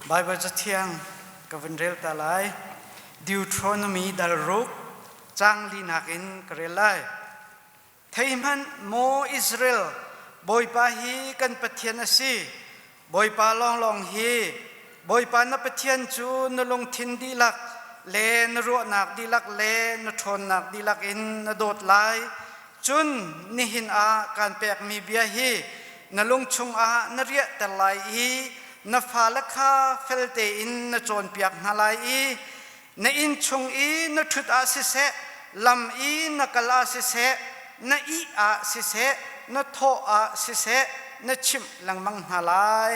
Baibal Cathiang ka vun rel ta lai. Deuteronomy dal ruk caang linak in ka rel lai. Thei hmanh maw Israel, Bawipa hi kan Pathian a si. Bawipa lawnglawng hi Bawipa na Pathian cu na lungthin dihlak le na ruahnak dihlak le na ṭhawnnak dihlak in na dawt lai. Cun nihin ah kaan pekmi bia hi na lung chungah na riahter lai i na fale kha fel tein na cawnpiak hna lai i na inn chung i na ṭhut ah siseh, lam i na kal ah siseh, na ih ah siseh, na thawh ah siseh, na chimh lengmang hna lai.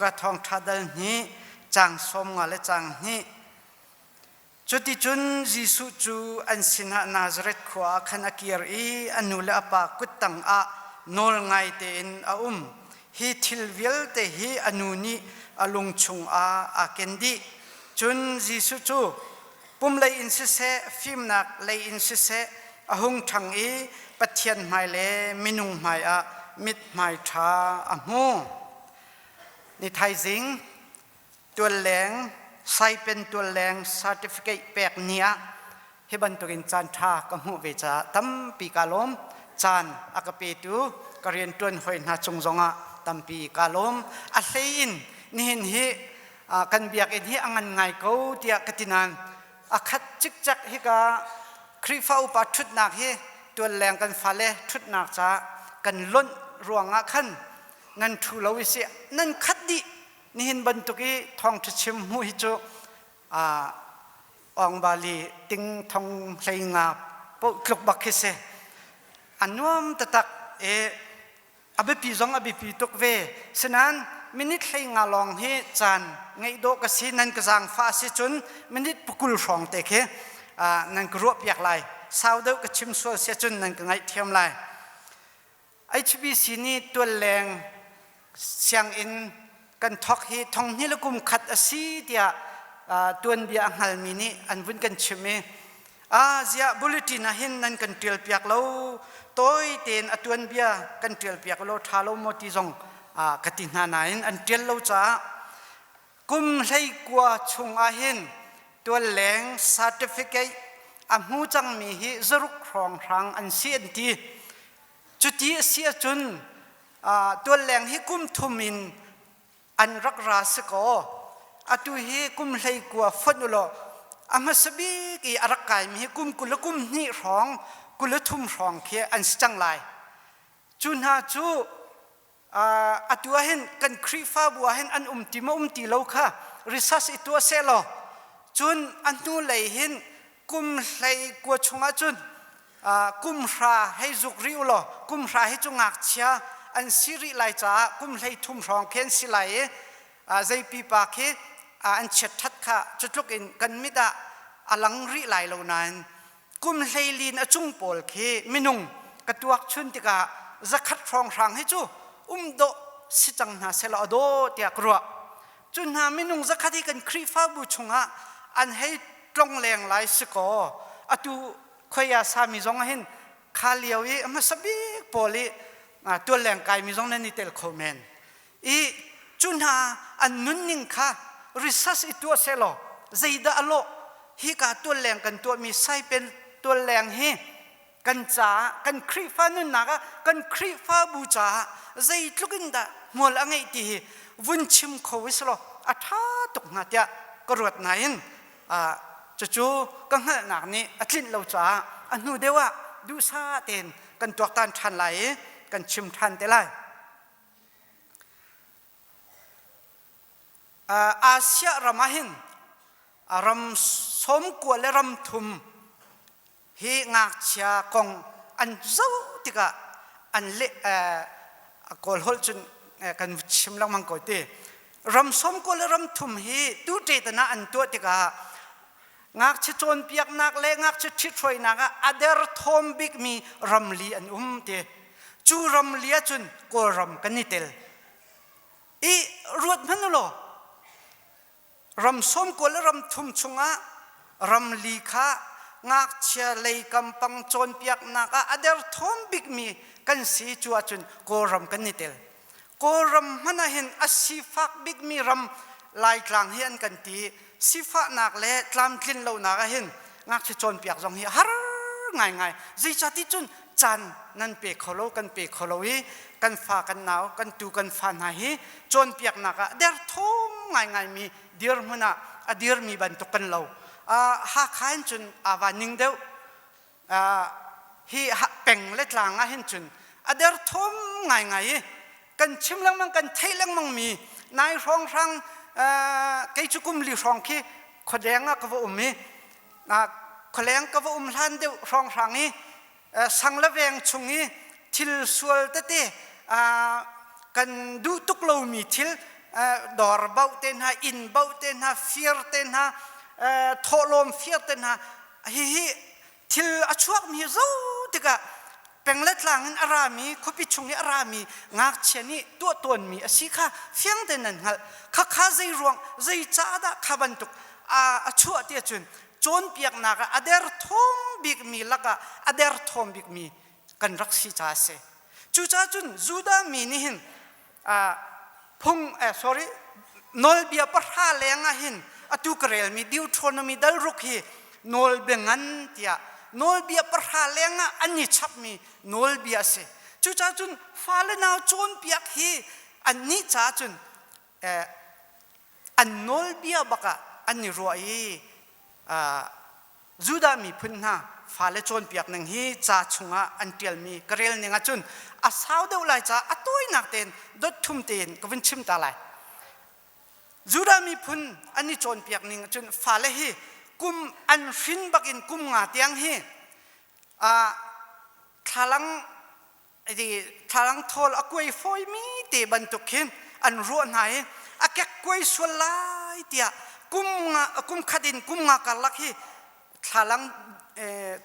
Luka thawngṭha dal hnih caang 15 le caang hnih. Cuticun Jesuh cu an sinah Nazareth khua ah khan a kir i a nu le a pa kuttang ah nawl ngai tein a um. Hi thil vialte hi a nu nih a lung chungah aa ken dih. Cun Jesuh cu pum lei in siseh, fimnak lei in siseh a hung ṭhang i Pathian hmai le minung hmaiah mithmai ṭha a hmu. Ni thaizing tualleng saipen tualleng certificate pek ni ah hi bantukin caan ṭha ka hmuh ve caah tampi kaa lawm. Caan a ka petu ka rianṭuan hawi hna cung zongah tampi kaa lawm. A hlei in nihin hi kan biakinn hi a ngan ngai ko tiah ka ti nain a khat cikcek hika Khrihfa upa ṭhutnak hi tualleng kan fale ṭhutnak caah kan lonh ruangah khan nan ṭhu lo i si nan khat dih. Nihin bantuk i thawngṭha chim hmuh hi cu Awngbali ting thong hlei nga poh tluk bak khi si. A nuam taktak i a biapi zong a biapi tuk ve. Sinain minute hlei nga lawng hi caan ngeih dawh ka si nan ka zaangfah si cun minute pakul hrawng te khi nan ka ruah piak lai. Sau deuh ka chim sual sia cun nan ka ngaihthiam lai. HBC nih tualleng sianginn kan thawk hi thonghnih le kum khat a si tiah tuanbia a hngalmi nih an vun kan chim i a ziah bulletin ah hin nan kan ṭial piak lo tawi tein a tuanbia kan ṭial piak lo ṭha lo maw ti zong ka ti hna nain an ṭial lo caah kum 19 chung ah hin tualleng certificate a hmu cangmi hi zaruk hrawnghrang an si an ti. Cuti a si ahcun tualleng hi kum thum in an rak ra si kaw atu hi kum 19 fonh u law a hmasa bik i a rak kaimi hi kum 20 le kum hnih hrawng 23 hrawng khi an si cang lai. Cu hna cu atu ah hin kan Khrihfabu ah hin an um ti maw um ti lo kha research i tuah seh law cun a hnu lei hin kum 19 chungah cun kum hra hei zuk rih u law kum hra hi cu ngakchia an si rih lai caah kum 33 hrawng khi an si lai i zei pipa khi an chiat ṭhat kha cutluk in kan mit ah a lang rih lai lo nain kum hleilin a cung pawl khi minung ka tuak chun tikah 100 hrawnghrang hi cu um dawh si cang hna selaw a daw tiah ka ruah. Cu hna minung 100 hi kan Khrihfabu chungah an hei tlong leng lai si kaw atu khoia sami zong ah hin kha lio i hmasa bik pawl i tualleng kaimi zong nan i tel kho men. I cu hna an nunning kha research i tuah selaw zeidah a lawh hika tualleng kan tuahmi saipen tualleng hi kan caah kan Khrihfa nunnak ah kan Khrihfabu caah zeitluk in dah hmual a ngeih ti hi vun chim kho i selaw a ṭha tuk hnga tiah ka ruat nain cucu ka hngalhnak nih a tlinh lo caah a hnu deuh ah duhsah tein kan tuaktan ṭhan lai i kan chim ṭhan te lai. Asia ram ah hin ram 90 le ram thum hi ngakchia kong an zoh tikah an le kawl holh cun kan chim lengmang ko ti ram 90 le ram thum hi tu ṭe ah an tuah tikah ngakchia cawnpiaknak le ngakchia ṭhithruainak ah a derthawm bikmi ramli an um ti cu ramli ahcun Kawlram kan i tel i ruat hmanh u law Ram 90 le ram thum chungah ramli kha ngakchia lei kampang cawnpiaknak ah a derthawm bikmi kan si cu ahcun Kawlram kan i tel. Kawlram hmanh ah hin a sifak bikmi ram Laitlang hi an kan ti. Sifahnak le tlamtlin lonak ah hin ngakchia cawnpiak zong hi a har ngaingai. Zeicahti cun caan nan pe kho lo kan pe kho lo i kan fa kan nau kan tu kan fa hna hi cawnpiaknak ah derthawm ngaingaimi dirhmun ah a dirmi bantuk kan lo. Hakha in cun aa ning deuh. Hi peng le tlang ah hin cun a derthawm ngaingai i kan chim lengmang kan theih lengmang mi nai hrawnghrang kei cu kum li hrawng khi khuadeng ah ka va um i khualeng ka va um hlan deuh hrawnghrang i sang le veng chung i thil sual tete kan duh tuk lomi thil. Dawr bauh te hna, inn bauh te hna, fir te hna, thawhlawm fir te hna, hihi thil a chuakmi zo tikah peng le tlang in a rami khuapi chung i a rami ngakchia nih tuah tawnmi a si kha fiang tein nan hngalh. Khakha zei ruang zei ca dah kha bantuk a chuah ti ahcun cawnpiaknak ah a derthawm bikmi lakah a derthawm bikmi kan rak si caah a si. Cucaah cun Judah mi nih hin phung sorry nawlbia pahra leng ah hin atu ka relmi Deuteronomy dal ruk hi nawlbia ngan tiah nawlbia pahra leng ah an i chapmi nawlbia a si. Cucaah cun fale nau cawnpiak hi annih caah cun an nawlbia bak ah an i ruah i Judah miphun hna fale cawnpiak ning hi ca chungah an ṭialmi ka rel ning ahcun a sau deuh lai caah a tawinak tein dot thum tein ka vun chim ta lai. Judah miphun an i cawnpiak ning ahcun fale hi kum an hrin bakin kum nga tiang hi thlalang thlalang thawl a kuai fawimi te bantuk khin an ruah hna i a kek kuai sual lai tiah kum nga kum khat in kum nga karlak hi thlalang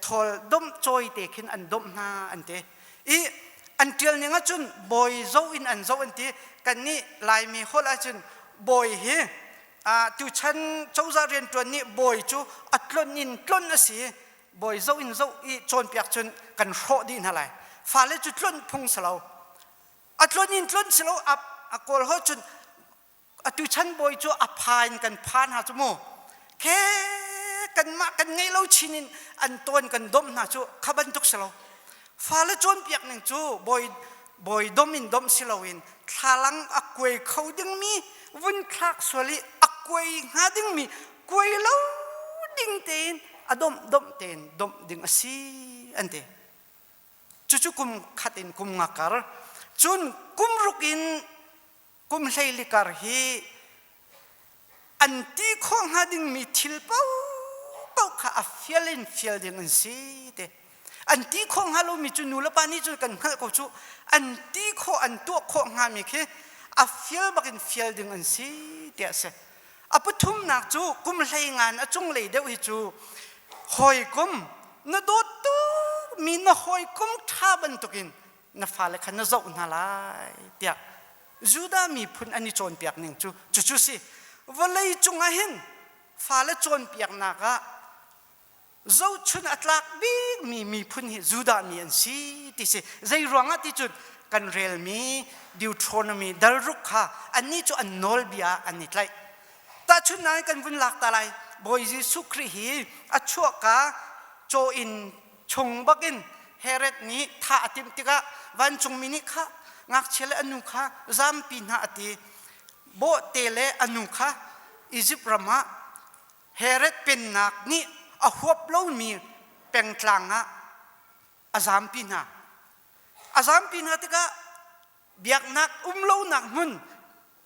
thawl domh cawi te khin an domh hna an ti i an ṭial ning ahcun bawi zoh in an zoh an ti. Kannih Laimi holh ahcun bawi hi tuchan cozah rianṭuan nih bawi cu a tlon in tlon a si. Bawi zoh in zoh i cawnpiak cun kan hrawh dih hna lai. Fale cu tlunh phung si lo, a tlun in tlun si lo. A kawl ho cun atu chan bawi cu a pha in kan pha hna cu mu khe kanmah kan ngei lo chin in an tawn kan domh hna cu kha bantuk si lo. Fale cawnpiak ning cu bawi bawi dom in dom si loin thlalang a kuai kho dingmi vun thlak sual i a kuai hnga dingmi kuai lo ding tein a domh domh tein domh ding a si an ti. Cucu kum khat in kum nga kar, cun kum ruk in kum 12 kar hi an ti khawh hnga dingmi thil paohpaoh kha a fial in fial ding an si te. An ti khawh hnga lomi cu nu le pa nih cun kan hngalh ko cu. An ti khawh, an tuah khawh hngami khi a fial bakin fial ding an si tiah a si. A pathumnak cu kum 15 a cunglei deuh hi cu hawikom na dawt tukmi na hawikom ṭha bantukin na fale kha na zoh hna lai tiah Judah miphun an i cawnpiak ning cu cucu si. Vawlei cungah hin fale cawnpiaknak ah zohchun a tlak bikmi miphun hi Judah mi an si ti si. Zei ruangah ti cun kan relmi Deuteronomy dal ruk kha annih cu an nawlbia ah an i tlaih. Tahchunhnak kan vun lak ta lai. Bawi Jesuh Khrih hi a chuahka caw inn chung bakin Herod nih thah a timh tikah vancungmi nih kha ngakchia le a nu kha zampi hna a ti. Bawhte le a nu kha Izipt ram ah Herod pennak nih a huap lomi pengtlang ah a zampi hna. A zampi hna tikah biaknak um lonak hmun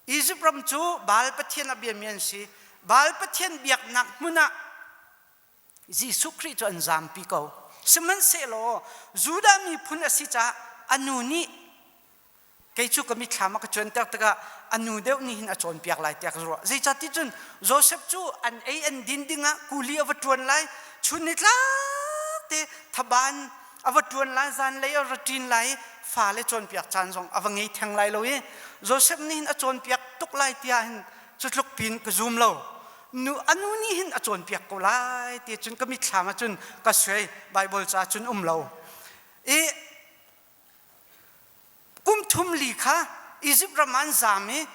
Izipt ram cu Baal pathian a biami an si. Baal pathian biaknak hmun ah Jesuh Khrih cu an zampi ko. Sihmanhsehlaw Judah miphun a si caah a nu nih kei cu ka mitthlam a ka cuanter tikah a nu deuh nih hin a cawnpiak lai tiah ka ruah. Zeicahti cun Joseph cu an ei an din dingah kuli a va ṭuan lai, chun nitlak te thaban a va ṭuan lai, zanlei a ra ṭin lai i fale cawnpiak caan zong a va ngei theng lai lo i Joseph nih hin a cawnpiak tuk lai tiah hin cu tluk pin ka zum lo. Nu a nu nih hin a cawnpiak ko lai ti cun ka mitthlam ah cun ka suai. Bible ca cun um lo i kum thum li kha Egypt ram ah an zaam i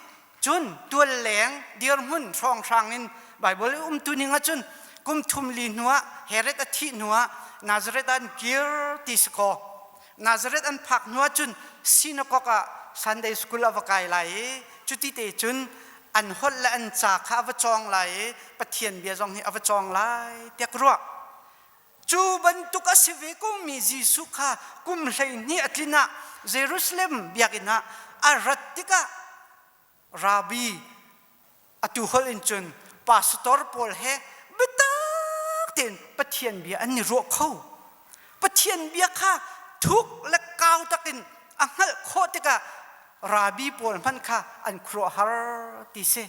cun tual leng dirhmun hrawnghrang in Bible i umtu ning ah cun kum thum li hnuah Herod a thih hnuah Nazareth ah an kir ti si kaw Nazareth an phak hnuah cun synagogue ah Sunday school a va kai lai i cuti te cun an holh le an ca kha a va cawng lai i Pathian bia zong hi a va cawng lai tiah ka ruah. Cu bantuk a si ve komi Jesuh kha kum 12 a tlin ah Jerusalem biakinn ah a rat tikah Rabbi atu holh in cun pastor pawl he biatak tein Pathian bia an i ruah kho. Pathian bia kha thuk le kau takin a hngalh khawh tikah. rabi pawl hmanh kha an khuaruahhar ti si.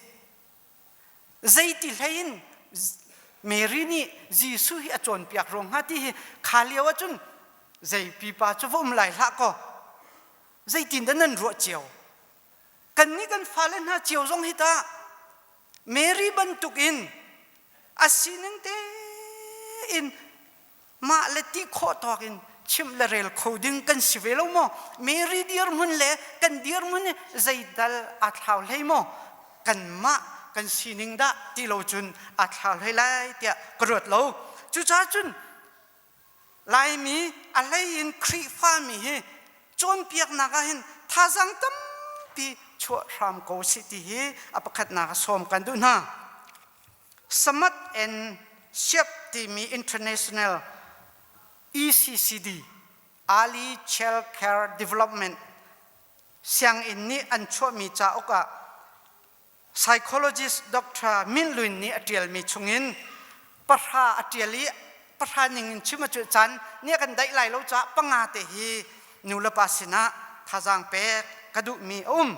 Zeiti hlei in Mary nih Jesuh hi a cawnpiak ruang hnga ti hi kha lio ahcun zei pipa cu va um lai hlah kaw zeitin dah nan ruah cio? Kannih kan fale hna cio zong hi tah Mary bantukin a sining tein mah le ti khawh tawk in chimh le rel kho ding kan si ve lo maw? Mary dirhmun le kan dirhmun hi zeidal aa thlau hlei maw? Kanmah kan sining dah ti lo cun aa thlau hlei lai tiah ka ruat lo. Cucaah cun Laimi a hlei in Khrihfami hi cawnpiaknak ah hin thazaang tampi chuah hram ko sih ti hi a pakhatnak ah sawm kan duh hna. Samat and Siap timi International ECCD Early Child Care Development sianginn nih an chuahmi cauk ah Psychologist Dr. Min Lwin nih a ṭialmi chungin pahra a ṭial i pahra ning in chim a cu caan nih a kan daih lai lo caah panga te hi nulepa sinah thazaang pek ka duhmi a um.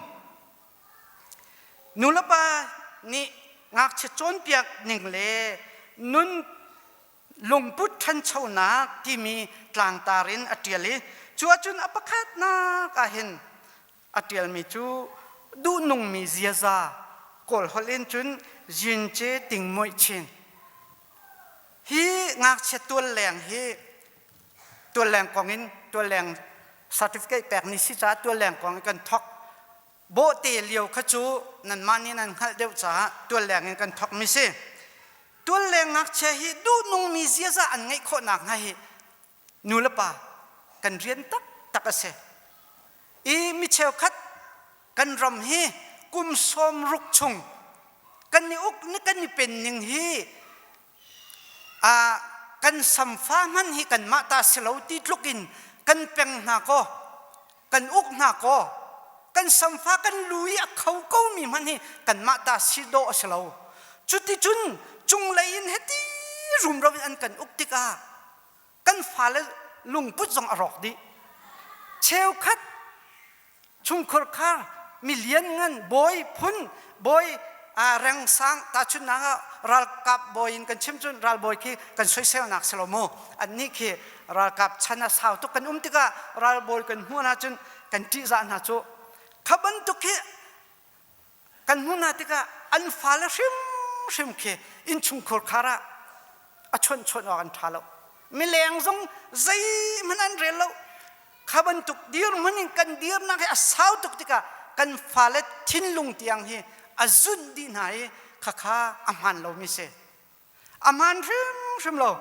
Nulepa nih ngakchia cawnpiak ning le nun lungput ṭhanchonak timi tlangtar in a ṭial i cu ahcun a pakhatnak ah hin a ṭialmi cu duhnungmi ziaza Kawl holh in cun Yince Ting Chin. Hi ngakchia tualleng hi tualleng kong in tualleng certificate pek ni si caah tualleng kong in kan thok. Bawhte lio kha cu nanmah nih nan hngalh deuh caah tualleng in kan thok mi si. Tualleng ngakchia hi duhnungmi ziaza an ngeih khawh nakhnga hi nu le pa kan rian taktak a si. I mi cheukhat kan ram hi kum 60 chung kan i uk kan i pen ning hi a kan samfa hman hi kanmah ta si lo ti tluk in kan peng hna kaw kan uk hna kaw kan samfa kan lu i a kho ko mi hmanh hi kanmah ta si dawh a si lo. Cuticun cunglei in heti rumro in an kan uk tikah kan fale lungput zong a rawk dih. Cheukhat chungkhur khar mi lianngan bawi phun bawi rengsang tahchunhnak ah ralkap bawi in kan chim cun ralbawi khi kan soiselnak si lo mu annih khi ralkap chan a sau tuk kan um tikah ralbawi kan hmuh hna cun kan ṭihzah hna cu kha bantuk khi kan hmuh hna tikah an fale hrimhrim khi innchungkhur khar ah a chawnh chawnh awk an ṭha lo mileng zong zeihmanh an rel lo kha bantuk dirhmun in kan dirnak hi a sau tuk tikah kan fale thinlung tiang hi a zunh dih hna i khakha a hmaan lomi si A hmaan hrimhrim lo.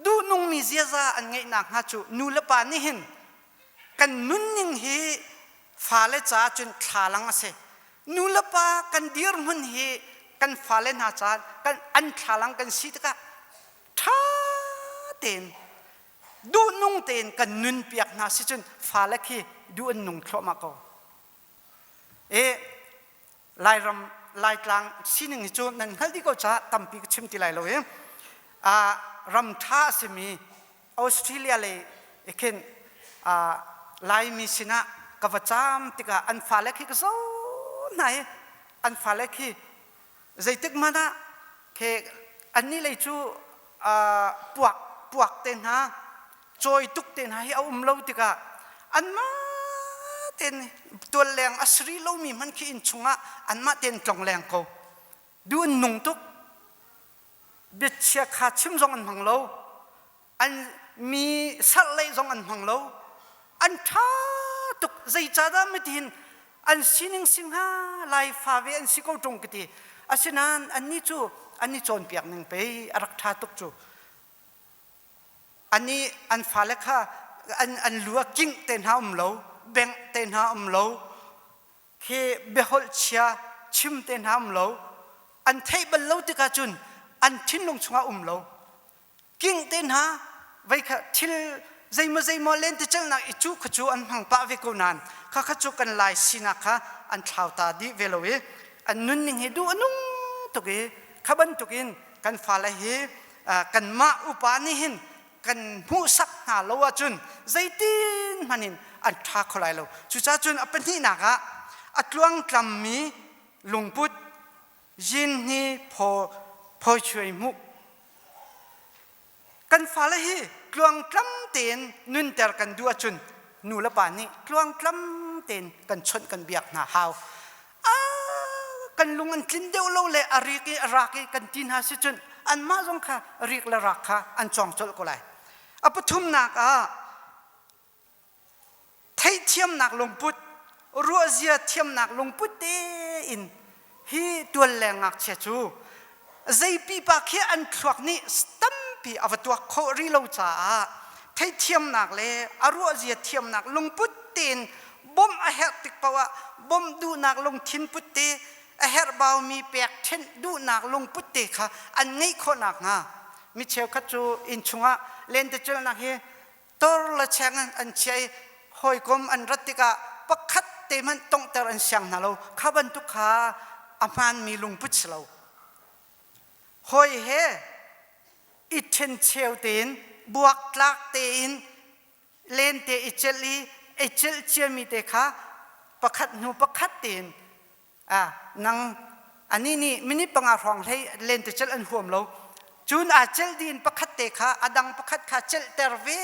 Duhnungmi ziaza an ngeih nakhnga cu nu le pa nih hin kan nunning hi fale caah cun thlalang a si. Nu le pa kan dirhmun hi kan fale hna caah kan an thlalang kan si tikah ṭha tein duhnung tein kan nunpiak hna si cun fale khi duh an nung thluahmah ko. E Lairam Laitlang sining hi cu nan hngalh dih ko caah tampi ka chim ti lai lo i ram ṭha a simi Australia lei khin Laimi sinah ka va caam tikah an fale khi ka zoh hna i an fale khi zeitik hmanh ah khi annih lei cu puak puak te hna cawi tuk te hna hi a um lo tikah anmah tein tualleng a sri lomi hmanh khi inn chungah anmah tein tlongleng ko duh an nung tuk biachia kha chim zong an hmang lo an mi sarhlei zong an hmang lo an ṭha tuk zeicahdah mitihin an sining si hnga lai fa ve an si ko ṭung ka ti asinain annih cu an i cawnpiak ning pei a rak ṭha tuk cu Anih an fale kha an, an lu ah kingh te hna um lo, bengh te hna um lo, khi biaholh chia chim te hna um lo, an theih bal lo tikah cun an thinlung chungah um lo. Kingh te hna vei kha thil zeimaw zeimaw lentecelhnak i cu kha cu an hmang pah ve ko nain kha kha cu kan lai sinak kha an thlau ta dih ve lo i an nunning hi duh a nung tuk i kha bantukin kan fale hi kanmah upa nih hin kan hmuhsak hna lo ahcun zeitin hmanh in an ṭha kho lai lo. Cucaah cun a pahnihnak ah a tluangtlammi lungput yin hi phaw phawichuai hmuh Kan fale hi tluangtlam tein nunter kan duh ahcun nu le pa nih tluangtlam tein kan chawnh kan biak hna hau. Kan lung an tlin deuh lo le a rik i a rak i kan ti hna si cun anmah zong kha rik le rak kha an cawng colh ko lai. A pathumnak ah Theihthiamnak lungput, ruahzia thiamnak lungput tein hi tualleng ngakchia cu zei pipa khi an thluak nih tampi a va tuak khawh rih lo caah theihthiamnak le a ruahzia thiamnak lungput tein bawmh a herh tik paoh ah bawmh duhnak lungthin put te a herhbaumi pek ṭhenh duhnak lungput te kha an ngeih khawh nakhnga mi cheukhat cu inn chungah lentecelhnak hi tor le cheng an chia i hawikom an rat tikah pakhat te hmanh tonghter an siang hna lo. Kha bantuk kha a hmaanmi lungput si lo. Hawi he i ṭhencheu tein buaktlak tein lente i celh i i celh ciami te kha pakhat hnu pakhat tein Nang anih nih minute panga hrawng hlei lentecelh an huam lo. Cun aa celh dih in pakhat te kha a dang pakhat kha celhter ve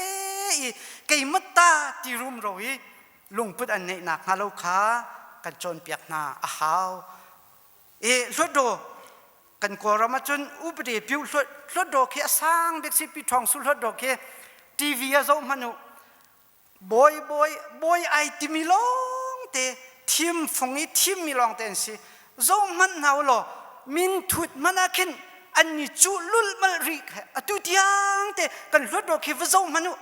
i keimah ta ti rumro i lungput an ngeih nakhnga lo kha kan cawnpiak hna a hau. I hluatdaw kan Kawlram ahcun upadi piu hluatdaw khi a sang bik si pi ṭhawng su hluatdaw khi TV a zoh hmanh u Bawi bawi bawi ai timi lawngte thim fung i thimmi lawngte an si. Zohhmanh hna u law min thut hmanh ah khin an ni cuh lulhmalh rih atu tiang te kan hluat ro khi va zoh hmanh u.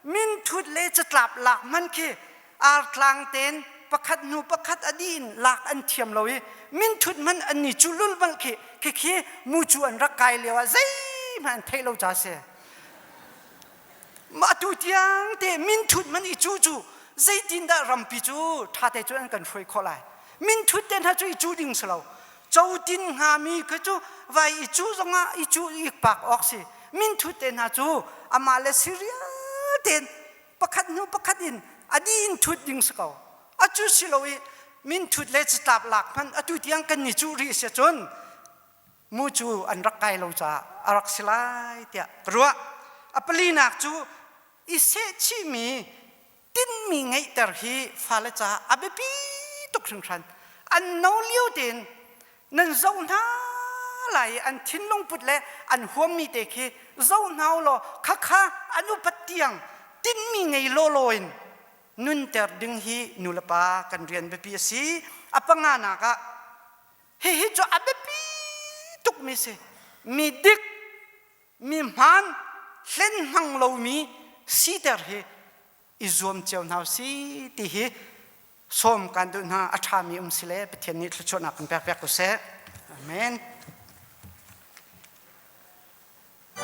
Min thut le catlap lak hmanh khi artlang ten pakhat hnu pakhat a dih in lak an thiam lo i min thut hmanh an ni cuh lulhmalh khi khi mucu an rak kai lio ah zeihmanh an theih lo ca si. Mah tu tiang te minthut man i cu cu zeitindah rampi cu ṭhate cu an kan hruai khawh lai? Minthut te hna cu i cu ding si lo. Cotin hngami kha cu vai i cu zongah i cu i pak awk si. Minthut te hna cu amah le Syria tein pakhat hnu pakhat in a dih in thut ding si ko. A cu si lo i minthut le catlap lak hmanh atu tiang kan ni cuh rih si cun mu cu an rak kai lo caah a rak si lai tiah ka ruah. A palinak cu i sehchihmi tinhmi ngeihter hi fale caah a biapi tuk hringhran. An no lio tein nan zoh hna lai i an thinlung put le an huammi te khi zoh hna u law khakha an upat tiang tinhmi ngei lawlaw in nunter ding hi nulepa kan rian biapi a si. A panganak ah Hihi cu a biapi tukmi si. Mi dik, mi hmaan, hlen hmang lomi siter hi i zuam cio hna si ti hi sawm kan duh hna. A ṭhami um si le Pathian nih thluachuahnak kan pek piak ko seh. Amen.